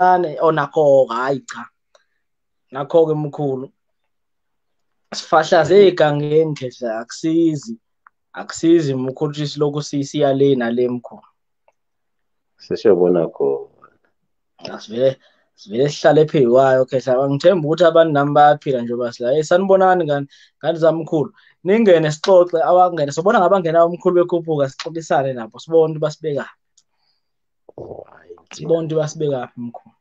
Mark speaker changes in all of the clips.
Speaker 1: kancane onakho hayi cha. Nakho ke mkhulu. Sifahlaze egangeni khehla akusizi. Akusizi mkhulu ukuthi silokhu siya le nale mkhulu.
Speaker 2: Sesiyobona khona.
Speaker 1: Asivele sivele sihlale phezukwayo khehla. Ngithemba ukuthi abantu nami bayaphila njengoba sila. Hey sanibonani ngani ngani zamkhulu. Ningene sixoxe abangene sobona ngabangena omkhulu bekhuphuka sixoxisane nabo sibone ukuthi basibeka. Sibone ukuthi basibeka mkhulu.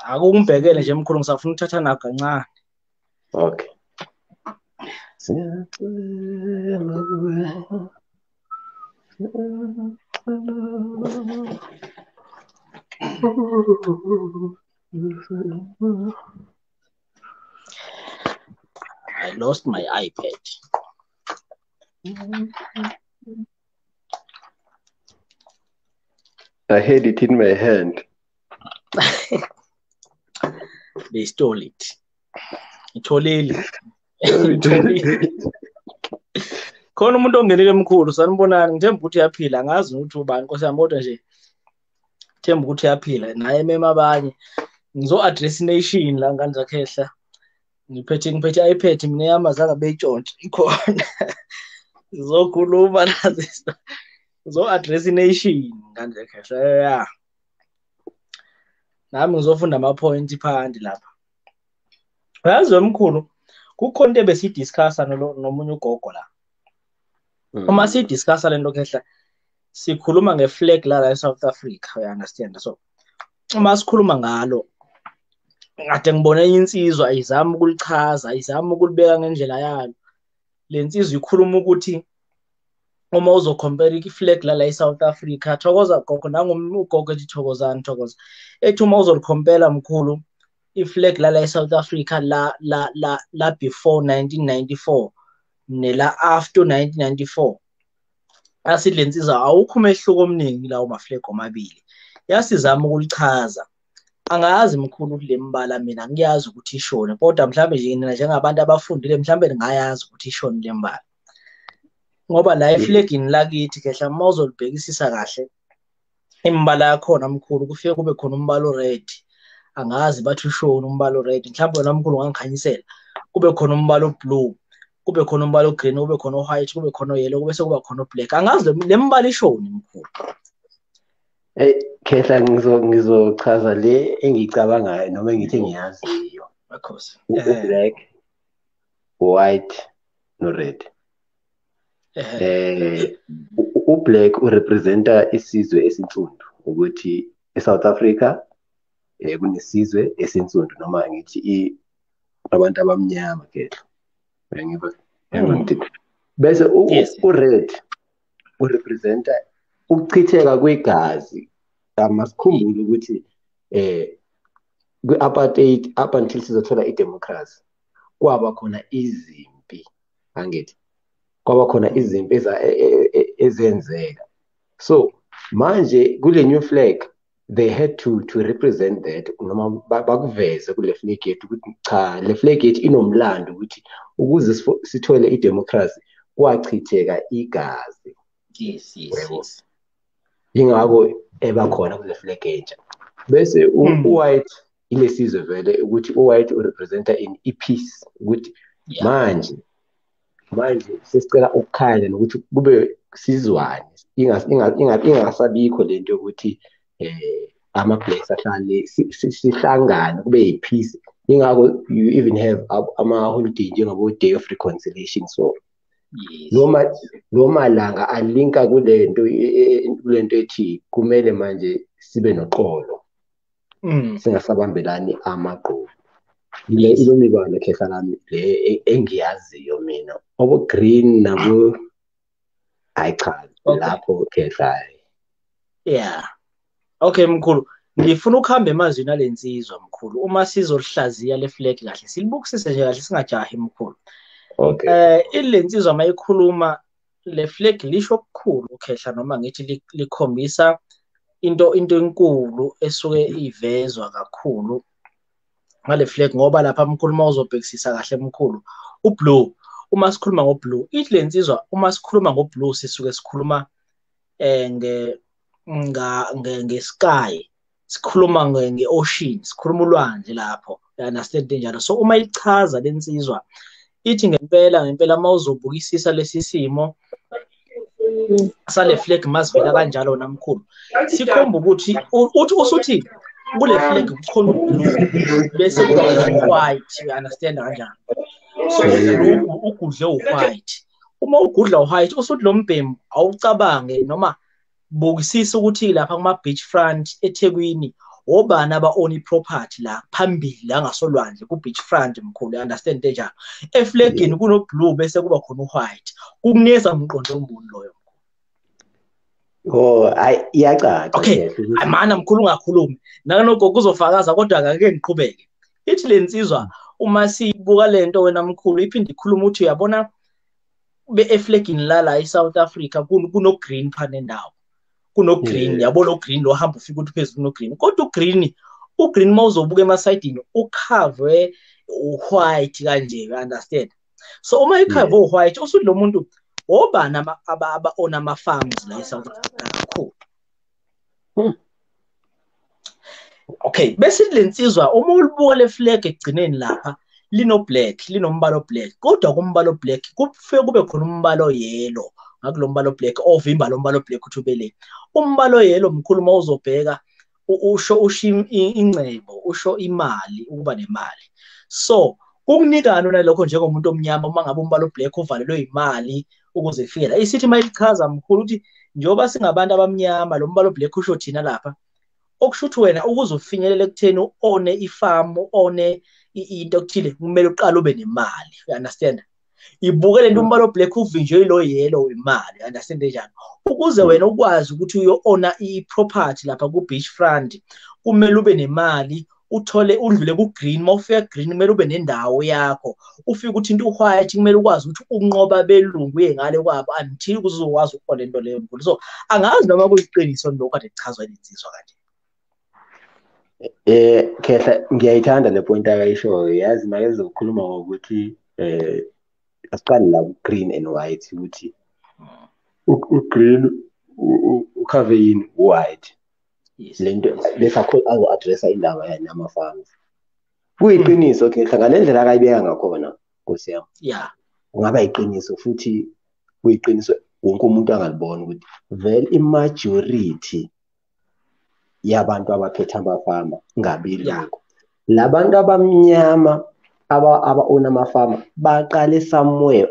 Speaker 1: Akungibhekele nje mkhulu ngisafuna ukuthatha nakho kancane.
Speaker 2: Okay. Siyacela kuwe.
Speaker 1: I lost my iPad.
Speaker 2: I had it in my hand.
Speaker 1: They stole it. Itholile. Khona umuntu ongenile emkhulu sanibonani ngithemba ukuthi uyaphila angazi ukuthi ubani Nkosi yami kodwa nje themba ukuthi uyaphila naye mema abanye ngizo address nation la ngane zakhehla ngiphethe iPad mina yami azange beyitshontshe ikhona ngizokhuluma nazi ngizo address nation ngane zakhehla yeah nami ngizofunda ama points phansi lapha. Yazi wemkhulu kukhona into ebesidiscussa nomunye ugogo la. Uma sidiscussa lento khehla sikhuluma ngeflag la eSouth Africa, you understand? So uma sikhuluma ngalo ngade ngibone insizwa izama ukulichaza, izama ukulibeka ngendlela yayo. Le nsizwa ikhuluma ukuthi uma uzocompare iflag la eSouth Africa, thokoza gogo nangugogo ethi thokozani thokoza. Ethi uma uzolicompare mkhulu iflag la eSouth Africa la la la la before 1994 nela after 1994 asithi lensizwa awukho umehluko omningi lawo maflag omabili. Yasizama ukulichaza. Angazi mkhulu kule mbala mina ngiyazi ukuthi ishone kodwa mhlambe nje nina njengabantu abafundile mhlambe ningayazi ukuthi ishone le mbala. Ngoba la eflagini lakithi khehla uma uzolibhekisisa kahle imbala yakhona mkhulu kufike kube khona umbala ored. Angazi bathi ushone umbala ored mhlawumbe wena mkhulu ungangikhanyisela. Kube khona umbala oblue, kube khona umbala ogreen, kube khona owhite, kube khona oyellow, kube sekuba khona oblack. Angazi le mbala ishone mkhulu.
Speaker 2: Hey khehla ngizochaza le engiyicabangayo noma engithi ngiyaziyo.
Speaker 1: Makhosi.
Speaker 2: Black, white no red. U-black urepresenta isizwe esinsundu ukuthi eSouth Africa kunesizwe esinsundu noma ngithi abantu abamnyama khehla. Ngiba bese u-red urepresenta ukuchitheka kwegazi. Masikhumbule ukuthi kwi-apartheid up until sizothola idemocracy kwaba khona izimpi, angithi kwaba khona izimpi ezenzeka. So manje kule new flag they had to represent that noma bakuveze kule flag yethu ukuthi cha le flag yethu inomlando ukuthi ukuze sithole idemocracy kwachitheka igazi.
Speaker 1: Yes yes yes.
Speaker 2: Ingakho ebakhona kule flag entsha. Bese u-white ilesizwe vele ukuthi u-white urepresenta in i-peace ukuthi manje sesicela ukukhanya nokuthi kube sizwane ingasabikho lento yokuthi ama-blacks ahlale sihlangane kube yi-peace. Ingakho you even have ama-holiday njengabo Day of Reconciliation. So noma langa alinka kulento ethi kumele manje sibe noxolo singasabambelani amagqubu. Ile mibala khehla lami le engiyaziyo mina obo green nabo hayi cha lapho khehla.
Speaker 1: Yeah. Okay mkhulu, ngifuna ukuhamba emazwini alensizwa mkhulu. Uma sizolihlaziya le flag kahle silibukisise nje kahle singajahi mkhulu.
Speaker 2: Okay.
Speaker 1: Ilensizwa mayikhuluma le flag lisho okukhulu khehla noma ngithi likhombisa into enkulu esuke ivezwa kakhulu ngale flag ngoba lapha mkhulu uma uzobhekisisa kahle mkhulu ublue, uma sikhuluma ngoblue ithi lensizwa uma sikhuluma ngoblue sisuke sikhuluma nge-sky, sikhuluma nge-ocean, sikhuluma ulwandle lapho, you understand njalo. So uma ichaza lensizwa ithi ngempela ngempela mawuzobukisisa lesi simo sale flag masivela kanjalo namkhulu, sikhomba ukuthi uthi usuthi kule flag kukhona blue bese kuba white, you understand kanjani. So blue ugudle u-white, uma ugudla u-white usuthi lo mbhemu awucabange noma bukisisa ukuthi lapha kuma beach front eThekwini obani aba-own i-property la phambili la ngasolwandle ku-beach front mkhulu, you understand njalo. Eflagini kuno-blue bese kuba khona u-white, kukunikeza umqondo ombuni loyo.
Speaker 2: Oh, ayi iyacaca.
Speaker 1: Okay, amana mkhulu ungakhulumi nanogogo uzofakaza, kodwa akake ngiqhubeke. Ithi le nsizwa uma sibuka lento wena mkhulu iphinde ikhuluma ukuthi uyabona eflagini lala eSouth Africa kuno green phana endawo, kuno green, yabo lo green lo hamba ufika uthi phezulu kuno green, kodwa ugreen mawuzobuka emasayidini ucover u-white kanje, you understand. So uma icover u-white usuthi lo muntu obani aba own ama farms la eSouth Africa kakhulu. Okay, bese lensizwa uma ulibuka le flag ekugcineni lapha lino black, linombala black, kodwa kumbala black kufike kube khona umbala yellow ngakulombala black ovimba lombala black uthi ubele umbala yellow mkhulu. Mawuzobheka usho ingcebo, usho imali, ukuba nemali. So kukunikana nalokho njengomuntu omnyama uma ngabe umbala black uvalelwe imali ukuze ifike la. Isithi mayichaza mkhulu ukuthi njengoba singabantu abamnyama lo mbala black usho thina lapha, okusho ukuthi wena ukuze ufinyelele ekutheni one ifarm one into okuthile kumele uqale ube nemali, you understand. Ibuke lento umbala black uvinjwe ilo yellow imali, you understand njani. Ukuze wena ukwazi ukuthi uyo-owna i-property lapha ku-beach front kumele ube nemali, uthole udlule ku-green, mawufika green kumele ube nendawo yakho, ufike ukuthi into u-white kumele ukwazi ukuthi unqoba belungu uye ngale kwabo until ukuze uzokwazi ukubona lento leyo mkhulu. So angazi noma kuyiqiniso lokho kade kuchazwa insizwa kanje.
Speaker 2: Khehla, ngiyayithanda le point akayishoyo, yazi make sizokhuluma ngokuthi asiqale la ku-green and white, ukuthi u-green ukhave yini u-white. Lento bese azo-addressa indaba yani ama-farms. Kuyiqiniso Khehla ngale ndlela akayibeka ngakhona Nkosi yami.
Speaker 1: Yeah.
Speaker 2: Kungaba iqiniso futhi kuyiqiniso wonke umuntu angalibona ukuthi vele i-majority yabantu abaphethe amafama ngabelungu. Labantu abamnyama aba-own amafama baqale somewhere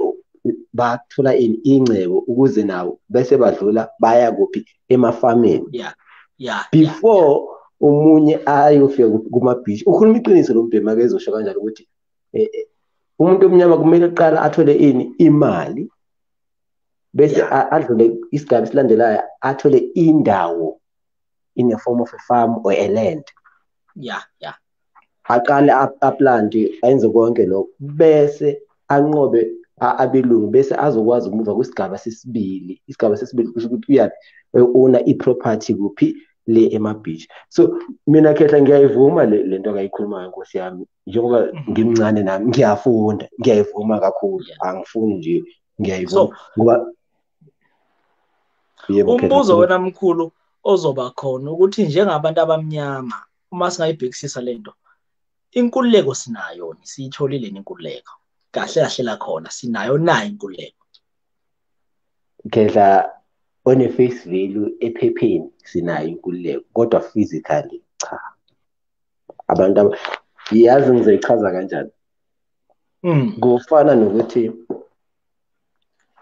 Speaker 2: bathola ingcebo ukuze nabo bese badlula baya kuphi emafameni. Before omunye ayofika kuma-beach. Ukhuluma iqiniso lo mbhemu akezosho kanjalo ukuthi umuntu omnyama kumele aqale athole ini imali bese adlule isigaba esilandelayo athole indawo in a form of a farm or a land. Aqale aplante ayenze konke lokho bese anqobe abelungu bese azokwazi ukumuva kwisigaba sesibili. Isigaba sesibili kusho ukuthi uyapi owner i-property kuphi le ema-beach. So mina Khehla ngiyayivuma lento akayikhulumayo Nkosi yami, njengoba ngimncane nami ngiyafunda, ngiyayivuma kakhulu, angifuni nje ngiyayivuma ngoba
Speaker 1: umbuzo wena mkhulu ozoba khona ukuthi njengabantu abamnyama uma singayibhekisisa lento, inkululeko sinayo, siyitholile inkululeko kahle kahle la khona sinayo nayo inkululeko
Speaker 2: Khehla. On a face value ephepheni sinayo inkululeko, kodwa physically cha. Abantu yazi ngizoyichaza kanjani? Kufana nokuthi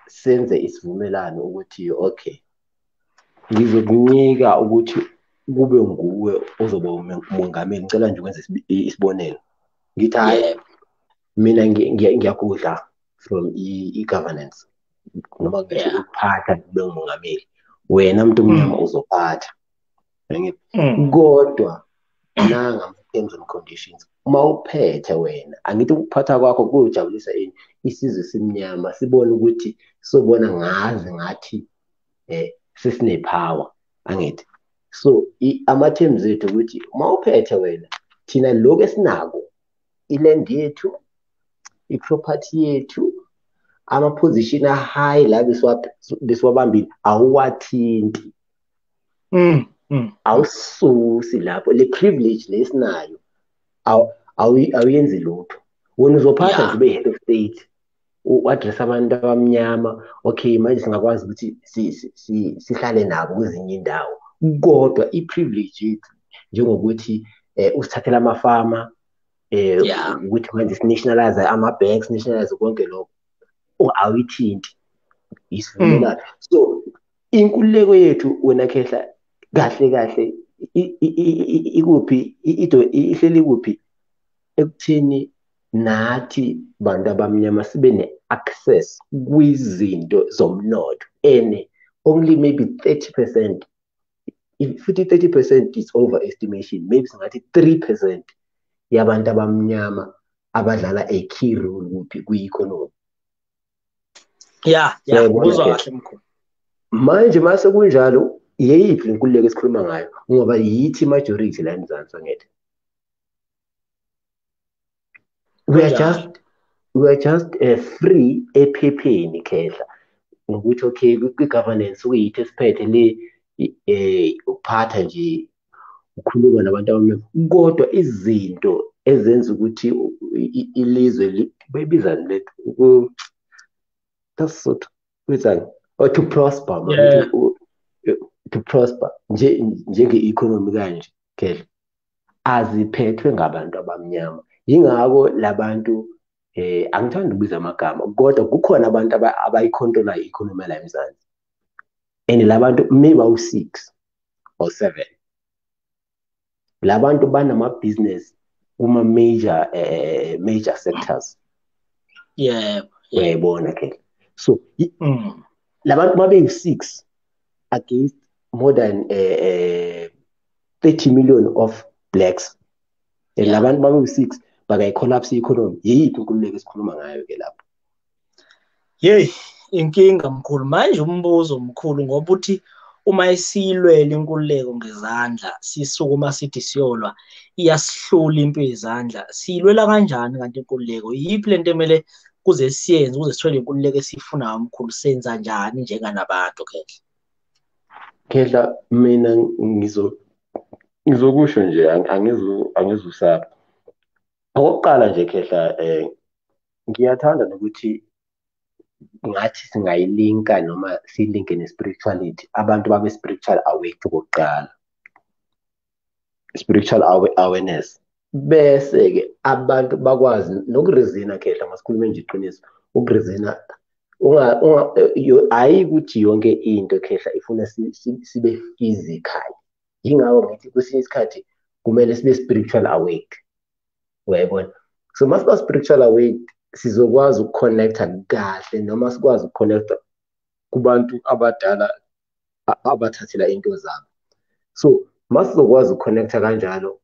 Speaker 2: senze isivumelano ukuthi okay ngizokunika ukuthi kube nguwe ozoba umongameli, ngicela nje ukwenza isibonelo. Ngithi hayi mina ngiyakudla from i-governance noma ngisho ukuphatha kube ngumongameli, wena muntu omnyama uzophatha. Kodwa nanga ama-terms and conditions, uma uphethe wena angithi ukuphatha kwakho kuyojabulisa ini isizwe simnyama, sibone ukuthi sobona ngazi ngathi sesine-power angithi. So ama-terms ethu ukuthi uma uphethe wena thina lokhu esinako, i-land yethu, i-property yethu, ama-position a-high la besiwabambile awuwathinti. Awususi lapho le privilege lesinayo, awuyenzi lutho. Wena uzophatha nje ube head of state, u-address abantu abamnyama, okay, manje singakwazi ukuthi sihlale nabo kwezinye indawo, kodwa i-privilege yethu njengokuthi usithathela amafama, ukuthi manje si-nationalize ama-banks, nationalize konke lokho, awuyithinti isivumelwano. So inkululeko yethu wena Khehla kahle kahle ikuphi, ihleli kuphi ekutheni nathi bantu abamnyama sibe ne-access kwizinto zomnotho, and only maybe 30%, futhi 30% is overestimation, maybe singathi 3% yabantu abamnyama abadlala a key role kuphi kwi-economy.
Speaker 1: Yeah, uzwa kahle mkhulu.
Speaker 2: Manje mase kunjalo, yeyiphi inkululeko esikhuluma ngayo? Ngoba yithi majority la eMzansi, angithi? We are just free ephepheni Khehla, ngokuthi okay kwi-governance kuyithi esiphethe le, ukuphatha nje ukukhuluma nabantu abamnyama, kodwa izinto ezenza ukuthi ilizwe bayibizani lethu that's or to prosper, to prosper njenge-economy kanje Khehla, aziphethwe ngabantu abamnyama. Yingakho labantu angithandi ukubiza amagama, kodwa kukhona abantu abayicontrolayo i-economy la eMzansi, and labantu maybe awu-6 or 7, labantu banama-business kuma major major sectors.
Speaker 1: Yebo,
Speaker 2: uyayibona ke. So labantu babe yi-6 against more than 30 million of blacks, and labantu babe yi-6 bakayi-collapse i-economy. Yeyiphi inkululeko esikhuluma ngayo ke lapho?
Speaker 1: Yeyi, inkinga mkhulu. Manje umbuzo mkhulu, ngoba uthi uma isiyilwela inkululeko ngezandla, sisukuma sithi siyolwa, iyasihlula impi yezandla. Siyilwela kanjani kanti inkululeko? Yiphi lento emele kuze siyenze ukuze sithole inkululeko esiyifunayo mkhulu? Senza njani njenganabantu Khehla?
Speaker 2: Khehla, mina ngizokusho nje, angizusaba. Okokuqala nje Khehla, ngiyathanda nokuthi ngathi singayilinka noma siyilinke ne-spirituality, abantu babe spiritual awake okokuqala, spiritual awareness, bese-ke abantu bakwazi nokurizina Khehla. Masikhulume nje iqiniso, ukurizina hhayi ukuthi yonke into Khehla ifuna sibe physical. Yingakho ngithi kwesinye isikhathi kumele sibe spiritual awake, uyayibona? So masiba spiritual awake, sizokwazi ukuconnecta kahle, noma sikwazi ukuconnecta kubantu abadala abathathela into zabo. So masizokwazi ukuconnecta kanjalo,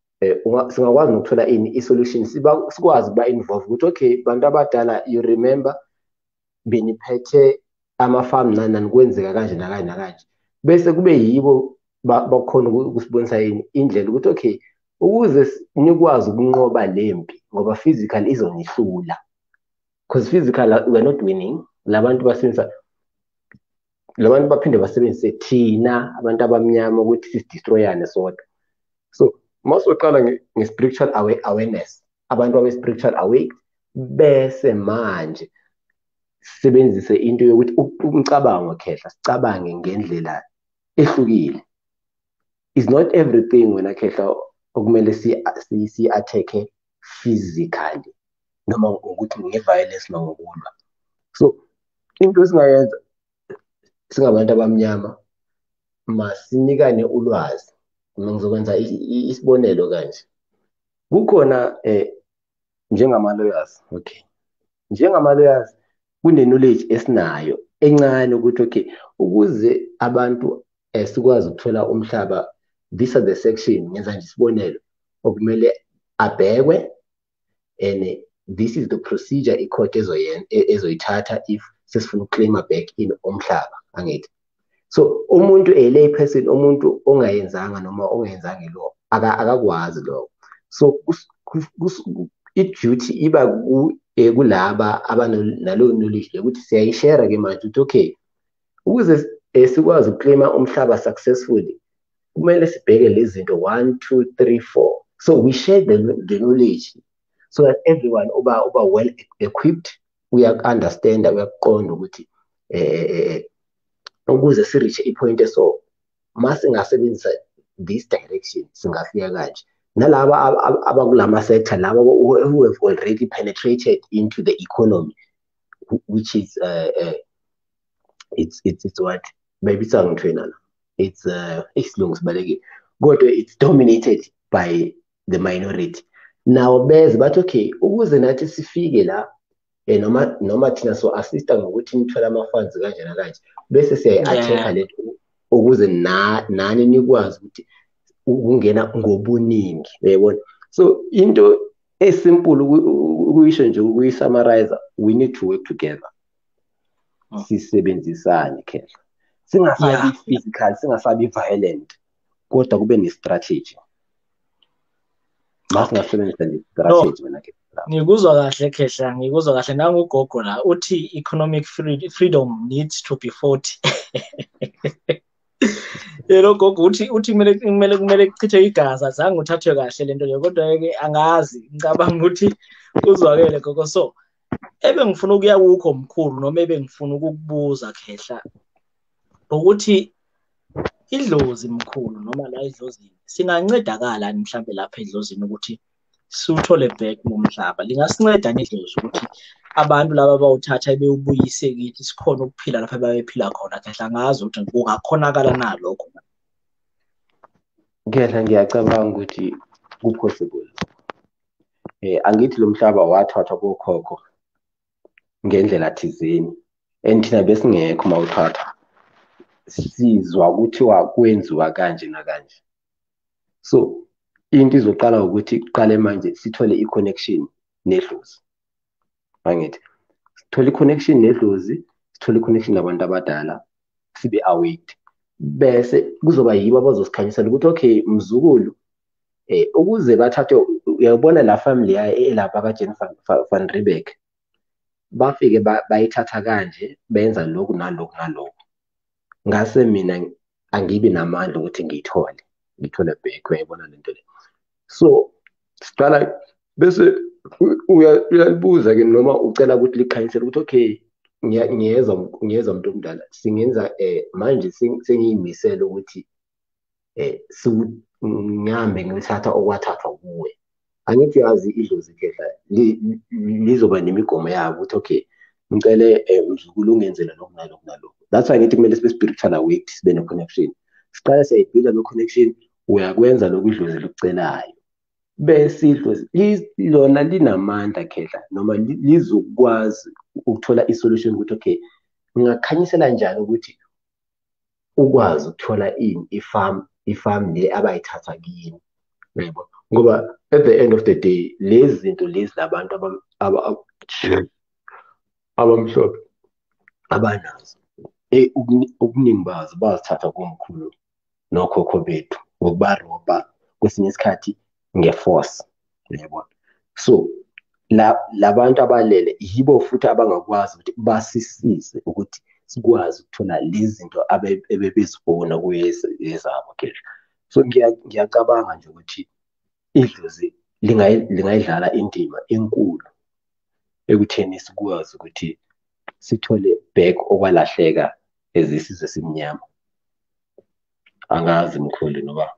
Speaker 2: singakwazi nokuthola ini i-solution, sikwazi ukuba involve ukuthi okay bantu abadala, you remember beniphethe amafamu nani nani, kwenzeka kanje nakanje nakanje, bese kube yibo bakhona ukusibonisa yini indlela ukuthi okay ukuze nikwazi ukunqoba le mpi, ngoba physical izonihlula, because physical we are not winning. Labantu basebenzisa, labantu baphinde basebenzise thina abantu abamnyama ukuthi sidestroyane sodwa. So mawusoqala nge-spiritual awareness, abantu babe spiritual awake, bese manje sisebenzise into yokuthi umcabango Khehla, sicabange ngendlela ehlukile. Is not everything wena Khehla okumele si-attack-e physically, noma ngokuthi nge-violence noma ngokulwa. So into esingayenza singabantu abamnyama, masinikane ulwazi. Ngizokwenza isibonelo kanje. Kukhona njengama-lawyers, okay, njengama-lawyers kune-knowledge esinayo encane ukuthi okay ukuze abantu sikwazi ukuthola umhlaba, these are the section, ngenza nje isibonelo, okumele abhekwe, and this is the procedure i-court ezoyithatha if sesifuna ukuclaima back in umhlaba, angithi? So umuntu a lay person, umuntu ongayenzanga noma ongayenzanga law, akakwazi lokho. So i-duty iba kulaba abanalo knowledge ukuthi siyayishare ke manje ukuthi okay ukuze sikwazi ukuclaima umhlaba successfully, Kumele sibheke lezi zinto 1 2 3 4. So we share the knowledge so that everyone uba well equipped, uya-understand, uyakuqonda ukuthi ukuze si-reach i-point eso masingasebenzisa this direction singafika kanje. Nalaba abakulama sector laba who have already penetrated into the economy, which is it's what maybe it's it's isilungu sibalekile, kodwa it's dominated by the minority. Now beze bathi okay, ukuze nathi sifike la noma thina so assista ngokuthi nithole ama funds kanje nakanje, bese siyayi-attack lento ukuze nani nikwazi ukuthi ukungena ngobuningi, uyayibona. So into esimple ukuyisho nje, ukuyisummarize, we need to work together, sisebenzisane khehla, singasabi physical, singasabi violent, kodwa kube ne-strategy. Masingasebenzisa le-strategy wena ke.
Speaker 1: Ngikuzwa kahle khehla, ngikuzwa kahle. Nangugogo la uthi economic freedom needs to be fought. Yebo gogo uthi kumele kuchithe igazi, azange uthathwe kahle lento leyo, kodwa ke angazi, ngicabanga ukuthi kuzwakele gogo. So ebengifuna ukuya kukho mkhulu, noma ebengifuna ukukubuza khehla, ukuthi idlozi mkhulu, noma la idlozini singancedakala mhlambe lapha edlozini ukuthi siwuthole back nomhlaba? Lingasinceda idlozi ukuthi abantu laba abawuthatha bewubuyise kithi, sikhona ukuphila lapha ababephila khona khehla? Angazi ukuthi kungakhonakala na lokho.
Speaker 2: Khehla, ngiyacabanga ukuthi ku-possible. Angithi lo mhlaba wathathwa kokhokho ngendlela thizeni, and thina besingekho mawuthatha, sizwa kuthiwa kwenziwa kanje nakanje. So into izoqala ukuthi kuqale manje sithole i-connection nedlozi. Angithi sithole i-connection nedlozi, sithole i-connection nabantu abadala, sibe awake, bese kuzoba yibo abazosikhanyisela ukuthi okay mzukulu, ukuze bathathe, uyabona la family elapha ka-Jan van Riebeeck, bafike bayithatha kanje, benza lokhu nalokhu nalokhu. Ngase mina angibi namandla ukuthi ngiyithole back, uyayibona lento le. So siqala bese uyalibuza ke, noma ucela ukuthi likhanyisele ukuthi okay, ngiyezwa umuntu omdala, singenza manje sengiyimisele ukuthi ngihambe ngithatha okwathathwa kuwe. Angithi yazi idlozi khehla lizoba nemigomo yabo ukuthi okay, ngicele mzukulu ungenzele lokhu nalokhu nalokhu. That's why ngithi kumele sibe spiritual awake, sibe ne-connection. Siqale siyayibuilda lo connection, uyakwenza lokhu idlozi likucelayo, bese idlozi lona linamandla khehla, noma lizokwazi ukuthola i-solution ukuthi okay, ngingakhanyisela njani ukuthi ukwazi ukuthola ini i-farm le abayithatha kini, uyayibona. Ngoba at the end of the day lezi zinto lezi labantu abamhlophe abanazo, okuningi bazo bazithatha komkhulu nokhokho bethu ngokubarobha kwesinye isikhathi nge-force, uyayibona. So labantu abalele yibo futhi abangakwazi ukuthi basisize ukuthi sikwazi ukuthola lezi zinto ebebezibona kuyezabo khehla. So ngiyacabanga nje ukuthi idlozi lingayidlala indima enkulu ekutheni sikwazi ukuthi sithole back okwalahleka ezisizwe simnyama. Angazi mkhulu noba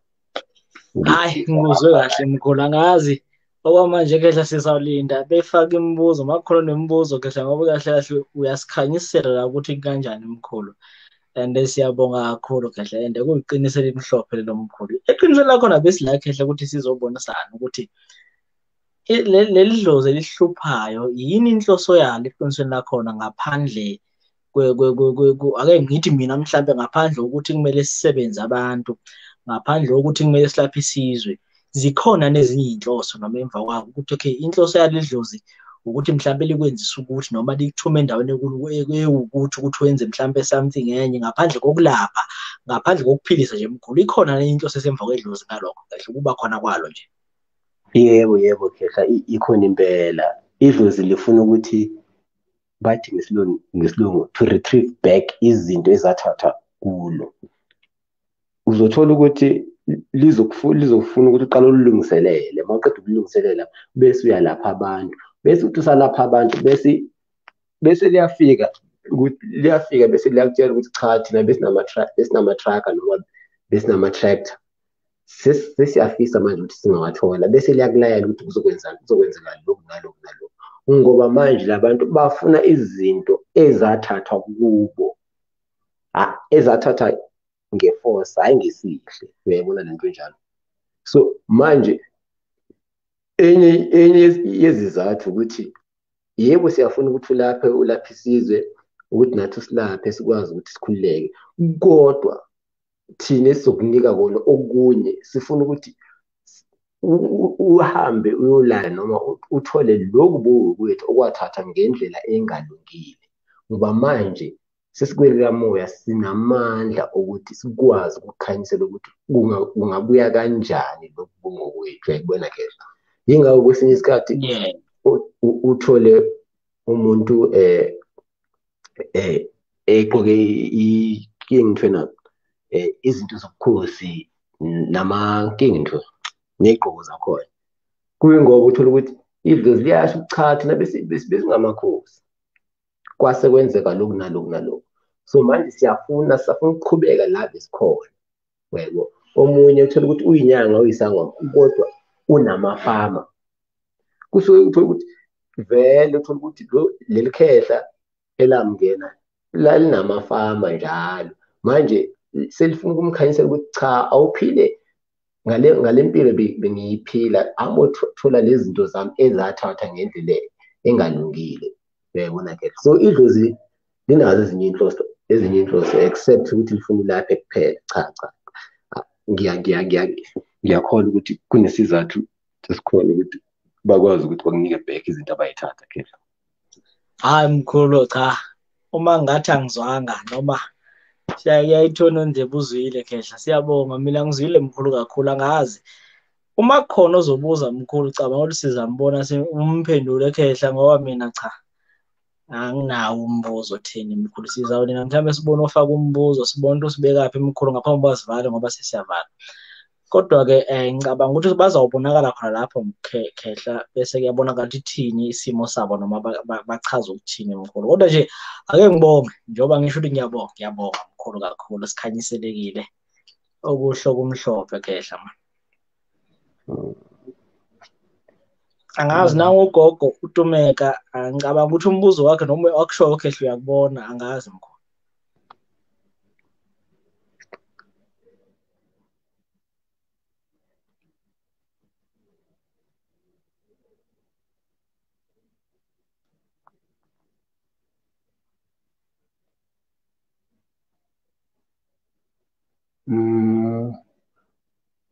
Speaker 1: hayi, ngikuzwe kahle mkhulu, angazi okwamanje khehla, sisawulinda befaka imibuzo, makukhona nemibuzo khehla, ngoba kahle kahle uyasikhanyisela la ukuthi kanjani mkhulu, and siyabonga kakhulu khehla, and kuyiqiniso elimhlophe lelo mkhulu. Eqinisweni lakhona besila khehla ukuthi sizobonisana ukuthi leli dlozi elihluphayo yini inhloso yalo eqinisweni lakhona, ngaphandle ake ngithi mina mhlambe ngaphandle ukuthi kumele sisebenze abantu, ngaphandle kokuthi kumele silaphe isizwe, zikhona nezinye iy'nhloso noma emva kwako ukuthi okay, inhloso yaleli dlozi ukuthi mhlambe likwenzise ukuthi noma likuthume endaweni ewukuthi ukuthi wenze mhlambe something enye ngaphandle kokulapha, ngaphandle kokuphilisa nje mkhulu, ikhona inhloso esemva kwedlozi ngalokho kahle kuba khona kwalo nje?
Speaker 2: Yebo yebo khehla, ikhona impela. Idlozi lifuna ukuthi bathi ngesilungu to retrieve back izinto ezathathwa kulo. Uzothola ukuthi lizokufuna ukuthi uqale ulilungiselele. Uma uqeda ukulungiselela bese uyalapha abantu, bese uthi usalapha abantu bese liyafika ukuthi liyafika bese liyakutshela ukuthi cha, thina besinama-truck noma besinama-tractor, sesiyafisa manje ukuthi singawathola, bese liyakulayela ukuthi kuzokwenzeka lokhu nalokhu nalokhu. Ngoba manje labantu bafuna izinto ezathathwa kubo, ezathathwa ngeforce, hhayi ngesihle. Uyayibona lento enjalo? So manje enye yezizathu ukuthi yebo siyafuna ukuthi ulaphe isizwe, ukuthi nathi usilaphe sikwazi ukuthi sikhululeke, kodwa thina esizokunika kona okunye sifuna ukuthi uhambe uyolala noma uthole lokhu buwukwethu okwathathwa ngendlela engalungile. Ngoba manje sesikwelikamoya sinamandla ukuthi sikwazi ukukhanyisela ukuthi kungabuya kanjani lokhu bungokwethu. Uyayibona ke? Yingakho kwesinye isikhathi uthole umuntu egqoke izinto zobukhosi nama ney'gqoko zakhona. Kuyingoba uthola ukuthi idlozi liyasho ukuthi cha, thina besingamakhosi, kwase kwenzeka lokhu nalokhu nalokhu. So manje sisafuna ukuqhubeka la besikhona. Uyayibona? Omunye uthola ukuthi uyinyanga, uyisangoma, kodwa unamafama. Kusuke uthola ukuthi vele uthola ukuthi leli khehla elamngena lalinamafama njalo. Manje selifuna ukumkhanyisela ukuthi cha, awuphile ngale mpilo bengiyiphila, amothola lezi zinto zami ezathathwa ngendlela engalungile. Uyayibona ke? So idlozi linazo ezinye inhloso except ukuthi lifuna ulaphe kuphela. Cha cha, ngiyakholwa ukuthi kunesizathu esikhona ukuthi bakwazi ukuthi bakunike back izinto abayithatha khehla.
Speaker 1: Hayi mkhulu, cha, uma ngathi angizwanga noma siyayithona indlebe uzwile khehla, siyabonga. Mina ngizwile mkhulu kakhulu, angazi uma kukhona ozobuza mkhulu, cabanga ukuthi sizambona umphendule khehla, ngoba mina cha anginawo umbuzo thini mkhulu. Sizawulina mhlawumbe sibone ofaka umbuzo, sibone ukuthi usibekaphi mkhulu ngaphambi kokuba sivale, ngoba sesiyavala. Kodwa-ke ngicabanga ukuthi bazawubonakala khona lapho khehla, bese kuyabonakala ukuthi ithini isimo sabo noma bachaza ukuthini mkhulu. Kodwa nje ake ngibonge, njengoba ngisho ukuthi ngiyabonga, ngiyabonga mkhulu kakhulu, sikhanyiselekile okuhle okumhlophe khehla man. Angazi nangu ugogo uTumeka, ngicabanga ukuthi umbuzo wakhe noma akushoyo khehla uyakubona, angazi mkhulu.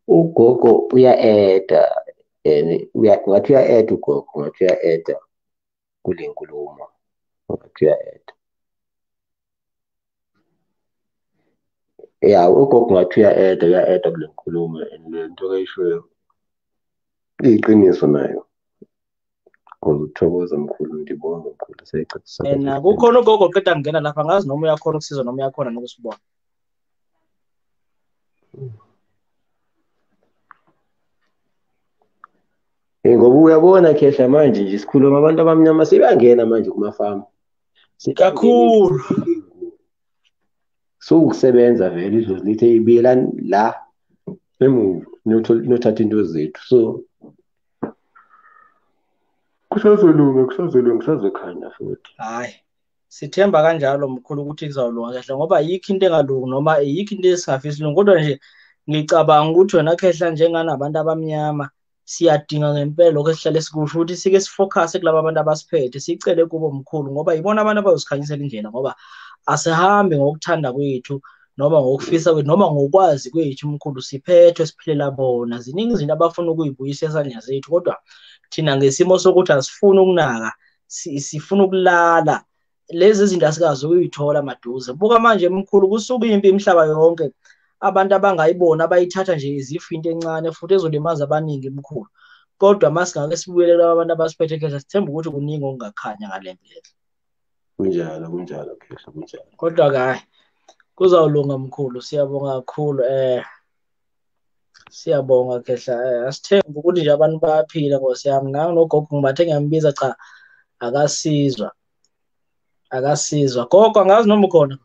Speaker 2: Ugogo uya-eda, ngathi uya-eda ugogo, ngathi uya-eda kule nkulumo, ngathi uya-eda. Ya, ugogo ngathi uya-eda kule nkulumo, and le nto akayishoyo iyiqiniso nayo. Ngokuthokoza mkhulu, ngibonge mkhulu, siyayicacisa.
Speaker 1: Yena kukhona ugogo oqeda kungena lapha, angazi noma uyakhona ukusiza noma uyakhona nokusibona.
Speaker 2: Ngoba uyabona khehla manje nje sikhuluma abantu abamnyama sebeyangena manje kumafama
Speaker 1: kakhulu.
Speaker 2: So ukusebenza vele idlozi lithi ibuyelani la emuva niyothatha into zethu. So kusazolunga, kusazokhanya futhi.
Speaker 1: Hayi, sithemba kanjalo mkhulu ukuthi kuzawulunga khehla, ngoba ayikho into engalungi noma ayikho into esingafisi ilunga. Kodwa nje ngicabanga ukuthi wena khehla njenganabantu abamnyama siyadinga ngempela lokho esihlale sikusho ukuthi sike sifocus kulaba abantu abasiphethe, sicele kubo mkhulu, ngoba yibona abantu abayosikhanyisela indlela, ngoba asihambi ngokuthanda kwethu noma ngokufisa kwethu noma ngokwazi kwethu mkhulu, siphethwe siphilela bona. Ziningi izinto abafuna ukuyibuyisa esandleni zethu, kodwa thina ngesimo sokuthi asifuni ukunaka, sifuna ukulala, lezi zinto asikazi ukuyithola maduze. Buka manje mkhulu, kusuka impi imihlaba yonke, abantu abangayibona abayithatha nje izifo into encane futhi ezolimaza abaningi mkhulu. Kodwa masingake sibuyele kulaba abantu abasiphethe khehla, sithemba ukuthi kuningi okungakhanya ngale mpilo.
Speaker 2: Kunjalo, kunjalo khehla, kunjalo.
Speaker 1: Kodwa-ke hhayi, Kuzawulunga mkhulu, siyabonga kakhulu. Siyabonga Khehla. Asithembe ukuthi nje abantu bayaphila Nkosi yami. Nangu nogogo ngibathe ngiyambiza, cha akasizwa. Akasizwa. Gogo angazi noma ukhona.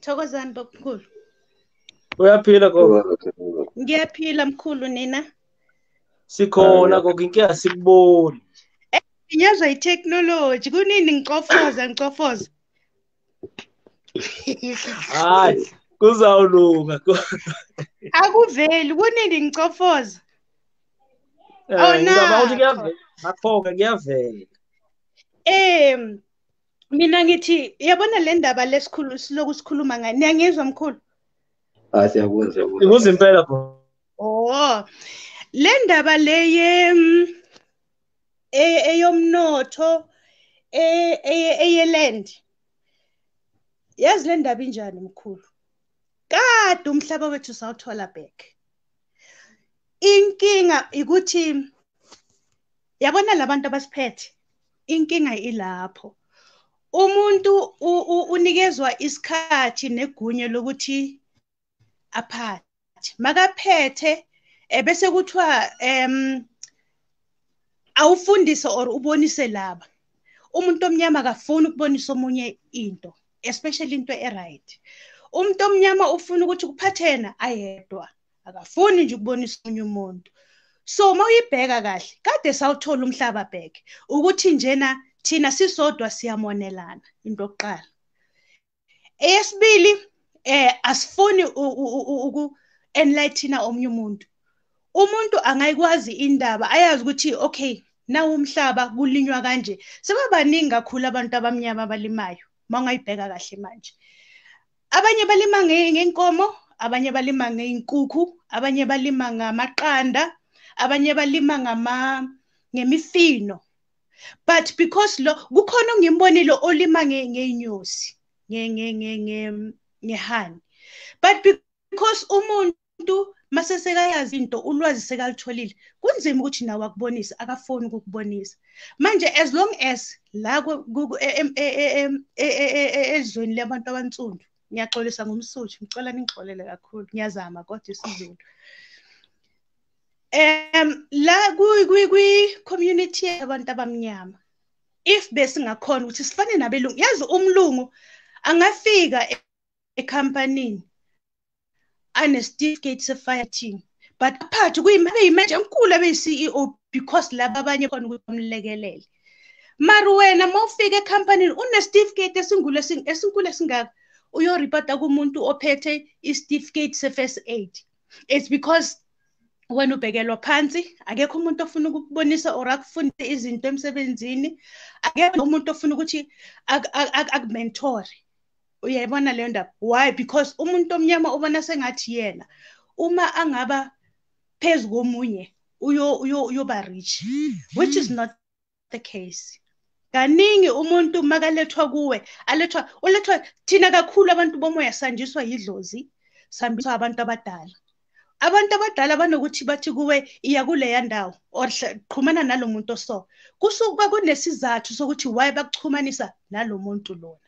Speaker 3: Thokozani babamkhulu.
Speaker 1: Uyaphila gogo?
Speaker 3: Ngiyaphila mkhulu, nina?
Speaker 1: Sikhona gogo, inkinga sikuboni.
Speaker 3: Ngiyezwa i-technology, kunini ngicofoza.
Speaker 1: Hayi, kuzawulunga.
Speaker 3: Akuveli, kunini ngicofoza.
Speaker 1: Ngicabanga ukuthi kuyavela. Ngakho-ke kuyavela.
Speaker 3: Mina ngithi yabona le ndaba lesikhulu siloku sikhuluma ngayo. Niyangizwa mkhulu?
Speaker 2: Ah, siyakuzwa.
Speaker 1: Ikuzwa impela gogo.
Speaker 3: Oh, le ndaba le eyomnotho eyeland. Yazi le ndaba injani mkhulu? Kade umhlaba wethu sawuthola back. Inkinga ukuthi yabona labantu abasiphethe, inkinga ilapho. Umuntu unikezwa isikhathi negunya lokuthi aphathe. Makaphethe bese kuthiwa awufundise or ubonise laba. Umuntu omnyama akafuni ukubonisa omunye into, especially into e-right. Umuntu omnyama ufuna ukuthi kuphathe yena ayedwa, akafuni nje ukubonisa omunye umuntu. So uma uyibheka kahle, kade sawuthola umhlaba back, ukuthi njena thina sisodwa siyamonelana, into yokuqala. Eyesibili, asifuni uku-enlighten omunye umuntu. Umuntu angayikwazi indaba, ayazi ukuthi okay, nawu umhlaba kulinywa kanje. Sebabaningi kakhulu abantu abamnyama abalimayo, uma ungayibheka kahle manje. Abanye balima ngenkomo, abanye balima ngey'nkukhu, abanye balima ngamaqanda, abanye balima ngemifino. But because lo kukhona ongimbonile olima ngey'nyosi, ngehani. But because umuntu mase sekayazi into, ulwazi sekalutholile, kunzima ukuthi nawe akubonise, akafuni ukukubonisa. Manje as long as la ezweni labantu abansundu, ngiyaxolisa ngomSuthu, ngicela ningixolele kakhulu, ngiyazama kodwa isiZulu. La kwi-community yabantu abamnyama, if besingakhona ukuthi sifane nabelungu, yazi umlungu angafika ekhampanini ane-certificate se-fighting, but aphathe kuyi-manager enkulu abe yi-CEO because laba abanye khona ukuthi bamlekelele. Mara wena uma ufika ekhampanini une-certificate esinkulu esingaka, uyoripota kumuntu ophethe i-certificate se-first aid. It's because wena ubhekelwa phansi, akekho umuntu ofuna ukukubonisa or akufundise izinto emsebenzini, akekho umuntu ofuna ukuthi akumentore. Uyayibona leyo ndaba? Why? Because umuntu omnyama ubona sengathi yena uma angaba phezu komunye uyoba rich, which is not the case. Kaningi umuntu makalethwa kuwe, alethwa ulethwa thina kakhulu abantu bomoya sanjiswa yidlozi, sihambiswa abantu abadala. Abantu abadala banokuthi bathi kuwe iya kuleya ndawo or xhumana nalo muntu oso. Kusuka kunesizathu sokuthi why bakuxhumanisa nalo muntu lona.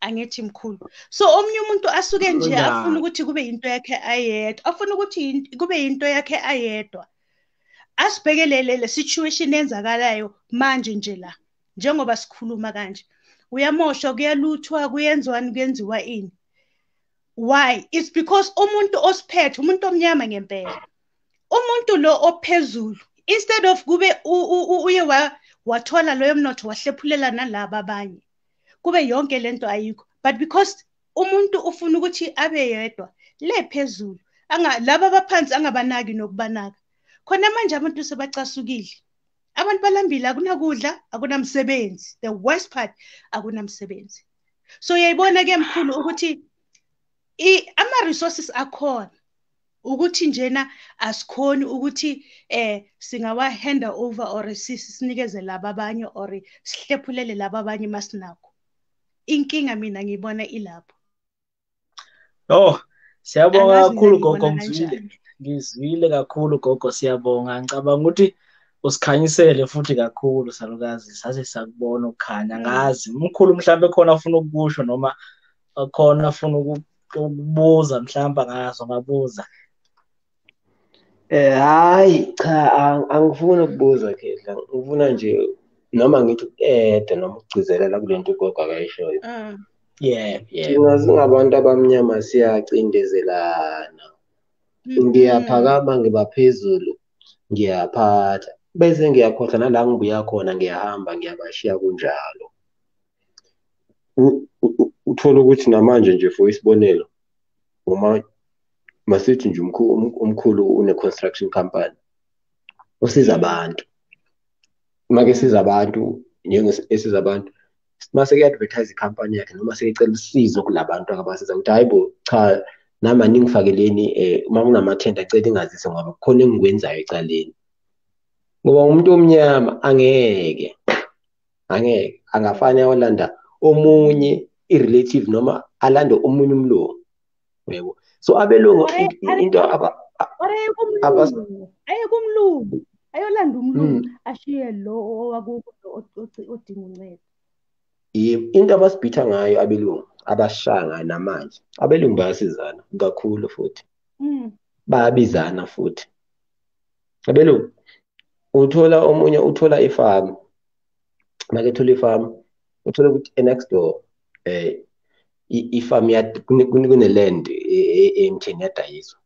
Speaker 3: Angithi mkhulu. So omunye umuntu asuke nje afuna ukuthi kube into yakhe ayedwa, afuna ukuthi kube into yakhe ayedwa. Asibhekelele le situation enzakalayo manje nje la, njengoba sikhuluma kanje. Uyamoshwa, kuyaluthwa, kuyenziwani, kuyenziwa ini. Why? It's because umuntu osiphethe, umuntu omnyama ngempela. Umuntu lo ophezulu, instead of kube uye wathola loyo mnotho wahlephulela nalaba abanye. Kube yonke lento ayikho. But because umuntu ufuna ukuthi abe yedwa le phezulu, laba abaphansi angabanaki nokubanaka. Khona manje abantu sebacasukile. Abantu balambile, akunakudla, akunamsebenzi. The worst part, akunamsebenzi. So uyayibona ke mkhulu ukuthi ama-resources akhona, ukuthi njena asikhoni ukuthi singawa hand over or sinikeze laba abanye or sihlephulele laba abanye masinakho. Inkinga mina ngiyibona ilapho.
Speaker 1: Oh, siyabonga kakhulu gogo, ngizwile mina. Ngizwile kakhulu gogo, siyabonga. Ngicabanga ukuthi Usikhanyisele futhi kakhulu salukazi, saze sakubona ukukhanya. Ngazi umkhulu mhlawumbe khona afuna ukukusho noma khona afuna ukubuza mhlawumbe angazi ungabuza.
Speaker 2: Hayi cha, angifuni ukubuza Khehla, ngifuna nje noma ngithi ukuqeda noma ukugcizelela kule nto ugogo akayishoyo.
Speaker 1: Yeah.
Speaker 2: Thina singabantu abamnyama siyacindezelana. Ngiyaphakama ngiba phezulu, ngiyaphatha bese ngiyakhohlwa nala ngibuya khona, ngiyahamba ngiyabashiya kunjalo. Uthola ukuthi namanje nje for isibonelo, uma masithi nje umkhulu une-construction company, usiza abantu. Uma-ke esiza abantu, esiza abantu, mase kuya-advertise ikhampani yakhe noma sekecela usizo kulabantu akabasiza ukuthi hayi bo, cha nami aningifakeleni, uma kunamathenda cela ingazise ngoba kukhona engikwenzayo ecaleni. Ngoba umuntu omnyama angeke angafane ayolanda omunye i-relative noma alande omunye umlungu, yebo. So abelungu into
Speaker 3: aye kumlungu ayolanda umlungu ashiye lo owakubo odinga uncedo.
Speaker 2: Into abasibhitha ngayo abelungu, abashaya ngayo namanje, abelungu bayasizana kakhulu futhi bayabizana futhi. Abelungu uthola omunye uthola ifamu, make ethola ifamu uthola ukuthi next door ifamu kune-land emtheni yadayiswa.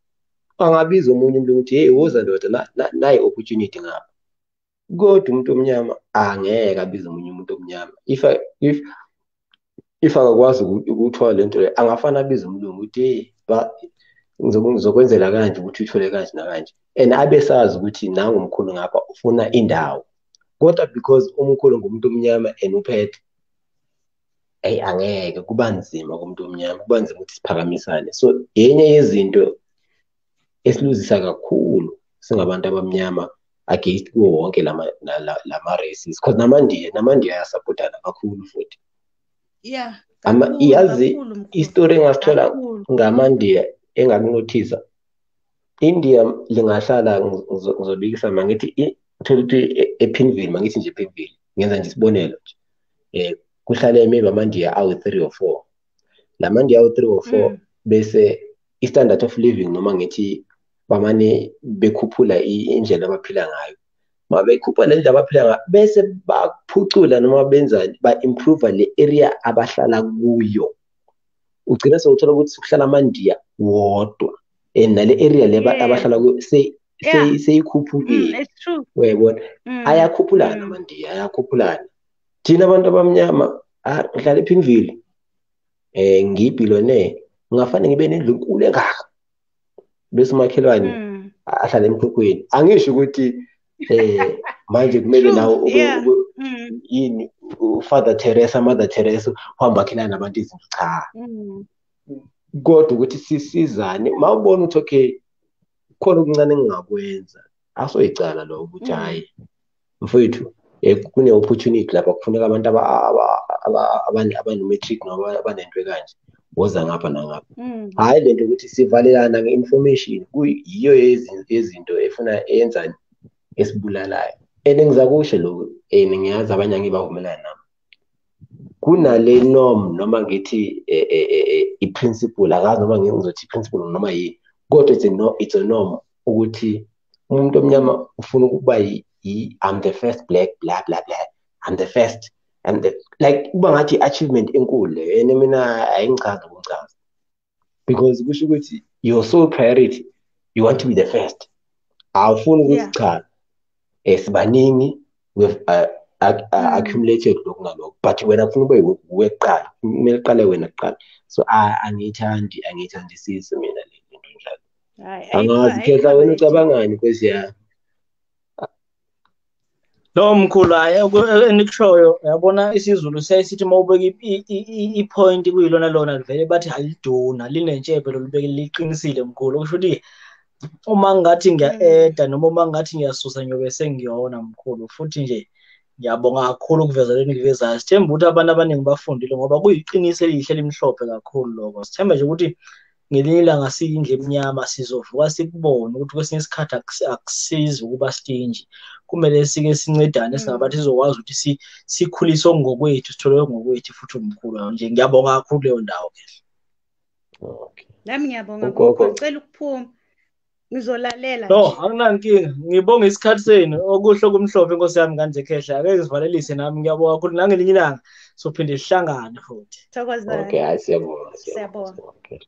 Speaker 2: Angabiza omunye umuntu ukuthi hey woza ndoda, nayi opportunity ngapha. Kodwa umuntu omnyama angeke abize omunye umuntu omnyama. If akakwazi ukuthola lento leyo, angafana abize umlungu ukuthi hey ngizokwenzela kanje ukuthi uthole kanje nakanje. And abesazi ukuthi nangu umkhulu ngapha ufuna indawo. Kodwa because umkhulu ngumuntu omnyama and uphethe, hey angeke, kuba nzima kumuntu omnyama, kuba nzima ukuthi siphakamisane. So enye yezinto esiluzisa kakhulu singabantu abamnyama against kuwo wonke lama races, because namandiya ayasupportana kakhulu futhi.
Speaker 3: Yeah.
Speaker 2: Yazi isitori engasithola ngamandiya engakunothisa, India lingahlala, ngizobikisa mangithi uthola ukuthi ePinville, mangithi nje ePinville, ngenza nje isibonelo nje, kuhlale maybe amandiya awu-3 or 4. La mandiya awu-3 or 4 bese i-standard of living noma ngithi bamane bekhuphula indlela abaphila ngayo. Uma bekhuphula le ndlela abaphila ngayo bese baphucula noma benzani, ba-improve le area abahlala kuyo. Ugcina sewuthola ukuthi kuhlala amandiya wodwa and nale area le abahlala kuyo seyikhuphukile. Uyayibona? Ayakhuphulana amandiya, ayakhuphulana. Thina abantu abamnyama, ngihlala ePinville, ngiyibillionaire, ngingafane ngibe nendlu enkulu engaka bese umakhelwane ahlale emkhukhwini. Angisho ukuthi manje kumele nawe ube yini uFather Teresa, Mother Teresa, uhamba akhelana nabantu izinto, cha. Kodwa ukuthi sisizane, uma ubona ukuthi okay khona okuncane engingakwenza, asoyicala lo ukuthi hayi mfowethu kune-opportunity lapha, kufuneka abantu abano-matric noma abanento ekanje, woza ngapha nangapha. Hhayi lento ukuthi sivalelana nge-information, kuyiyo yezinto efuna eyenzani esibulalayo. And ngizakusho lokhu, and ngiyazi abanye angibavumelana nami. Kunale norm noma ngithi i-principle, akazi noma ngizothi i-principle noma yini, kodwa it's a norm ukuthi umuntu omnyama ufuna ukuba I'm the first black, blah blah blah, I'm the first, I'm the, like kuba ngathi achievement enkulu leyo. And mina ayingichazi ukungichaza, because kusho ukuthi your sole priority, you want to be the first. Awufuni ukuthi cha sibaningi, we've accumulated lokhu nalokhu, but wena kufuna ube uweqala, kumele uqale wena kuqala. So angiyithandisisi mina le nto njalo. Angazi Khehla, wena ucabangani kwezi ya?
Speaker 1: Lo mkhulu, hayi enikushoyo, uyabona isiZulu siyayisithi uma ubeka i-point kuyilona lona vele bathi aliduna linentshebe lolubeke liqinisile mkhulu. Kusho ukuthi uma ngathi ngiya-eda noma uma ngathi ngiyasusa ngiyobe sengiyona mkhulu. Futhi nje ngiyabonga kakhulu ukuveza leni ngikuvezayo. Sithemba ukuthi abantu abaningi bafundile ngoba kuyiqiniso elihle elimhlophe kakhulu lokho. Sithemba nje ukuthi ngelinye ilanga siyindlu emnyama sizovuka sikubone ukuthi kwesinye isikhathi akusizi ukuba stingy. Kumele sike sincedane singabantu, sizokwazi ukuthi sikhulise ngokwethu, sithole ngokwethu futhi umkhulu nje. Ngiyabonga kakhulu leyo ndawo ke.
Speaker 2: Okay.
Speaker 3: Nami ngiyabonga gogo, ngicela ukuphuma. Ngizolalela
Speaker 1: nje. No, anginankinga. Ngibonga isikhathi senu. Okuhle kumhlophe inkosi yami kanje Khehla. Ake ngizivalelise nami, ngiyabonga kakhulu. Nangelinye ilanga sophinde sihlangane futhi.
Speaker 3: Thokozani.
Speaker 2: Okay, hayi siyabonga.
Speaker 3: Siyabonga.
Speaker 2: Okay.